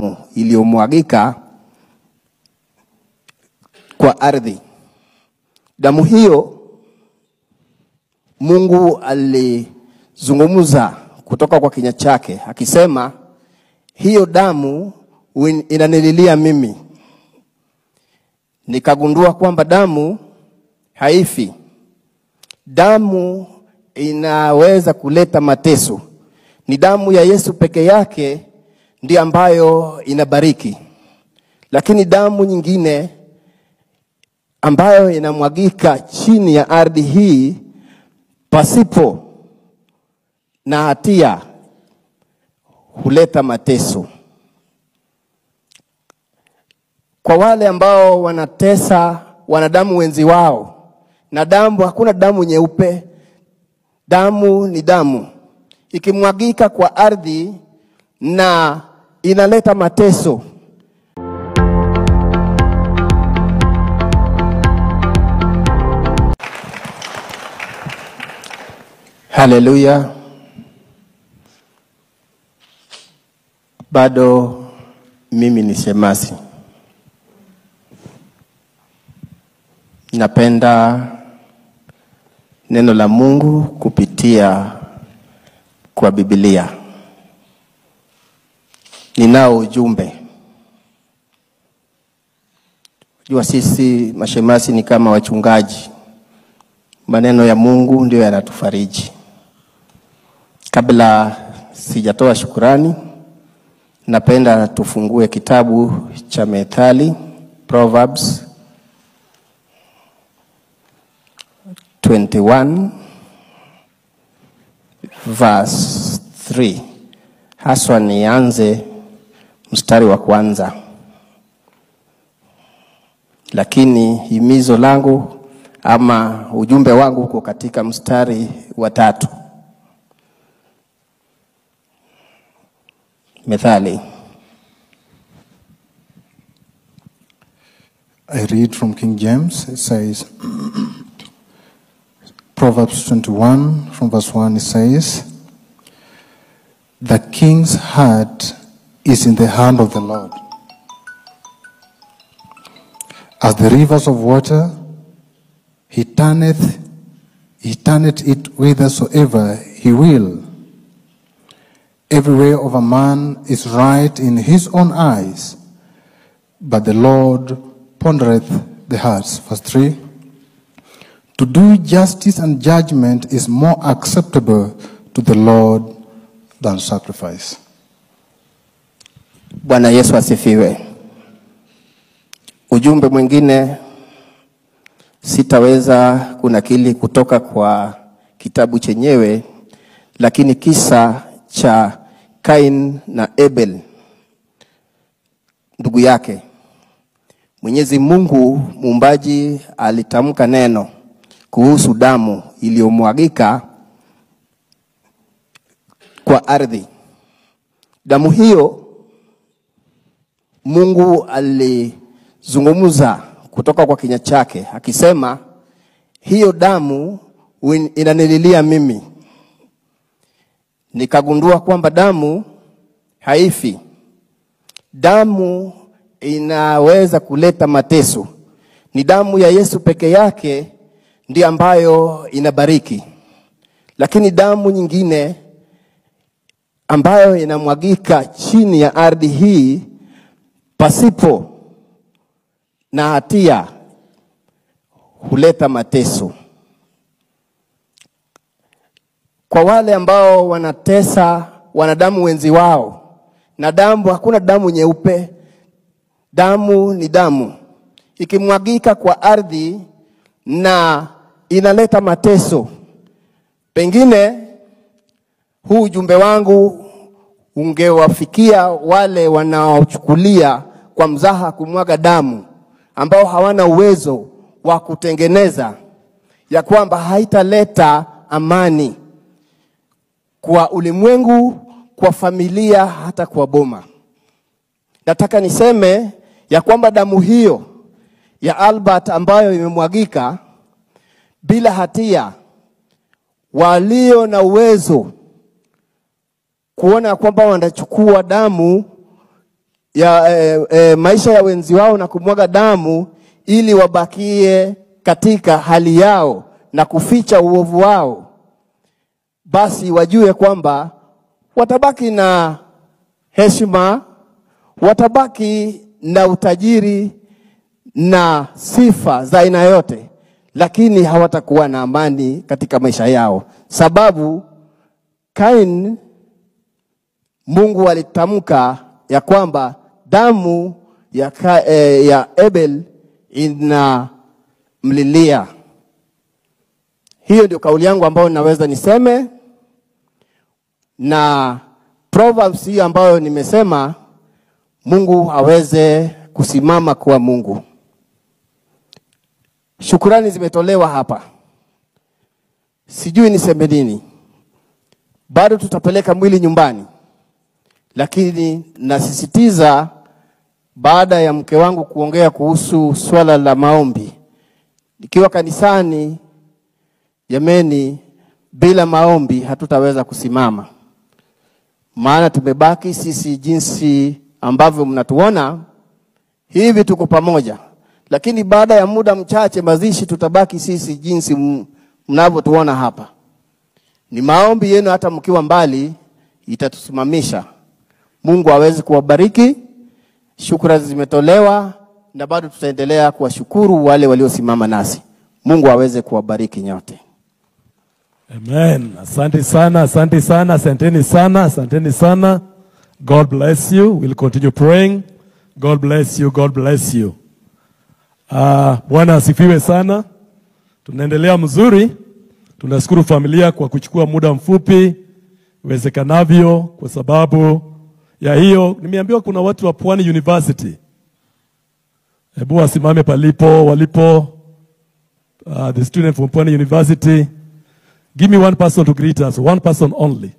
damu iliyomwagika kwa ardhi. Damu hiyo Mungu alizungumza kutoka kwa kinywa chake akisema, hiyo damu inanililia mimi. Nikagundua kwamba damu haifi. Damu inaweza kuleta mateso. Ni damu ya Yesu peke yake ndiyo ambayo inabariki. Lakini damu nyingine ambayo inamwagika chini ya ardhi hii pasipo na hatia huleta mateso. Kwa wale ambao wanatesa wanadamu wenzi wao, na damu, hakuna damu nyeupe, damu ni damu. Ikimwagika kwa ardhi na inaleta mateso. Haleluya. Bado mimi ni shemasi. Napenda neno la Mungu kupitia kwa Biblia. Ninao ujumbe. Jua sisi mashemasi ni kama wachungaji. Maneno ya Mungu ndio yanatufariji. Kabla sijatoa shukurani, napenda tufungue kitabu cha Methali, Proverbs 21 verse 3. Haswa nianze mstari wa kwanza. Lakini himizo langu ama ujumbe wangu uko katika mstari wa 3. Methali. I read from King James. It says, Proverbs 21 from verse 1, it says, "The king's heart is in the hand of the Lord. As the rivers of water, he turneth it whithersoever he will. Every way of a man is right in his own eyes, but the Lord pondereth the hearts." Verse 3. To do justice and judgment is more acceptable to the Lord than sacrifice. Bwana Yesu asifiwe. Ujumbe mwingine sitaweza kunakili kutoka kwa kitabu chenyewe, lakini kisa cha Kain na Abel ndugu yake. Mwenyezi Mungu muumbaji alitamka neno kuhusu damu iliyomwagika kwa ardhi. Damu hiyo Mungu alizungumza kutoka kwa kinywa chake akisema, hiyo damu inanililia mimi. Nikagundua kwamba damu haifi. Damu inaweza kuleta mateso. Ni damu ya Yesu peke yake ndiyo ambayo inabariki. Lakini damu nyingine ambayo inamwagika chini ya ardhi hii pasipo na hatia huleta mateso. Kwa wale ambao wanatesa wanadamu wenzi wao, na damu, hakuna damu nyeupe, damu ni damu. Ikimwagika kwa ardhi na inaleta mateso. Pengine huu ujumbe wangu ungewafikia wale wanaochukulia kwa mzaha kumwaga damu, ambao hawana uwezo wa kutengeneza, ya kwamba haitaleta amani kwa ulimwengu, kwa familia, hata kwa boma. Nataka niseme ya kwamba damu hiyo ya Albert ambayo imemwagika bila hatia, walio na uwezo kuona kwamba wanachukua damu ya maisha ya wenzi wao na kumwaga damu ili wabakie katika hali yao na kuficha uovu wao, basi wajue kwamba watabaki na heshima, watabaki na utajiri na sifa za aina yote, lakini hawatakuwa na amani katika maisha yao. Sababu Kain, Mungu alitamka ya kwamba damu ya Abel inamlilia. Hiyo ndio kauli yangu ambayo naweza niseme, na Proverbs hiyo ambayo nimesema, Mungu aweze kusimama kuwa Mungu. Shukurani zimetolewa hapa, sijui niseme nini. Bado tutapeleka mwili nyumbani, lakini nasisitiza, baada ya mke wangu kuongea kuhusu swala la maombi, nikiwa kanisani, jameni, bila maombi hatutaweza kusimama. Maana tumebaki sisi jinsi ambavyo mnatuona hivi, tuko pamoja, lakini baada ya muda mchache mazishi tutabaki sisi jinsi mnavyotuona hapa. Ni maombi yenu, hata mkiwa mbali, itatusimamisha. Mungu aweze kuwabariki. Shukrani zimetolewa na bado tutaendelea kuwashukuru wale waliosimama nasi. Mungu aweze kuwabariki nyote. Amen. Asante sana, asante sana, asanteni sana, asanteni sana. God bless you. We'll continue praying. God bless you, God bless you. Bwana asifiwe sana. Tunaendelea mzuri. Tunashukuru familia kwa kuchukua muda mfupi iwezekanavyo kwa sababu ya hiyo. Nimeambiwa kuna watu wa Pwani University. Hebu wasimame palipo walipo. The student from Pwani University. Give me one person to greet us, one person only.